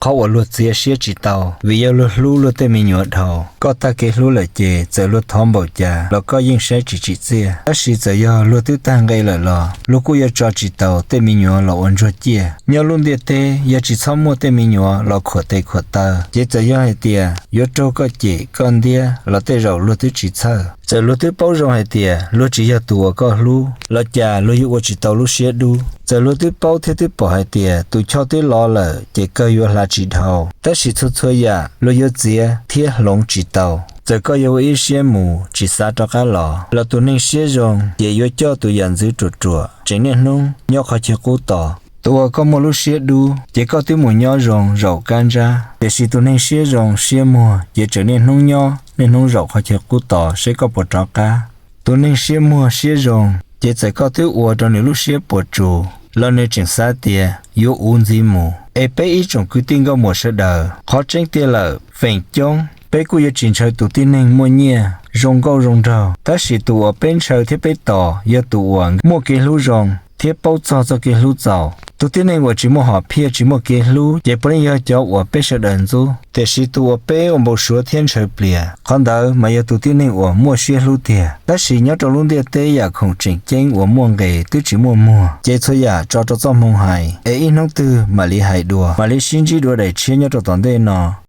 Qhov uas luag txiav siab tsis tau vim yog luag hlub luag tej me nyuam dhau. Koj tag kev hlub lawm ces txawm luag thov npaum cas los koj yeej saib tsis tsim txiaj. Tab sis txawm yog luag twb tag nqe lawm los luag kuj yuav tso tsis tau tej me nyuam los ua ntsuag ciaj. Nyob lub ntiaj teb yog tsis txhob muaj tej me nyuam los khuam tes khuam taw ces txawm yog hais tias yuav raug koj cem koj ntiab los tej zaum luag twb tsis txhawj. Txawm luag twb paub zoo hais tias luag tsis yog tus uas koj hlub los cas luag yuav ua tsis tau lub siab dub. Txawm luag twb paub thiab twb pom hais tias tus choj twb lov lawm ces kawg yuav hla tsis dhau, tab sis txhua txhua yam luag yuav txiav thiab hloov tsis tau. Txawm koj yuav ua ib siab mus tsis xav rov qab los los tus neeg siab zoo ces yuav coj tus yam ntxwv ruam ruam tseem niaj hnub nyob qhov chaw qub tos. Tus uas koj muaj lub siab dub ces koj twb mus nyob zoo zaum kab ntsab, tiam sis tus neeg siab zoo siab muag ces tseem niaj hnub nyob niaj hnub zaum qhov chaw qub tos seb koj puas rov qab. Tus neeg siab muag siab zoo ces txawm koj twb ua rau nws lub siab puas tsuaj los nws tseem xav tias yuav uv ntxiv mus. Es peb ib tsoom kwv tij nkauj muam sawv daws, qhov tseeb tiag lawm feem coob peb kuj yuav tsis ntshaw tus tib neeg muaj nyiaj zoo nkauj zoo nraug, tab sis tus uas peb ntshaw thiab peb tos yog tus uas muaj kev hlub zoo thiab paub txog txoj kev hlub txaus. Tus tib neeg uas tsis muaj hom phiaj tsis muaj kev hlub ces puav leej yog cov uas peb sawv daws ntxub, tiam sis tus uas peb ua npau suav thiab ntshaw plias, qhov ntawd mas yog tus tib neeg uas muaj siab hlub tiag. Tab sis nyob rau lub ntiaj teb yam khoom tseem ceeb uas muaj nqis twb tsis muaj muag ces txhua yam tso rau txoj hmoo hais es ib hnub twg mam li hais dua, mam li sib ntsib dua daim tshiab nyob rau tom ntej no.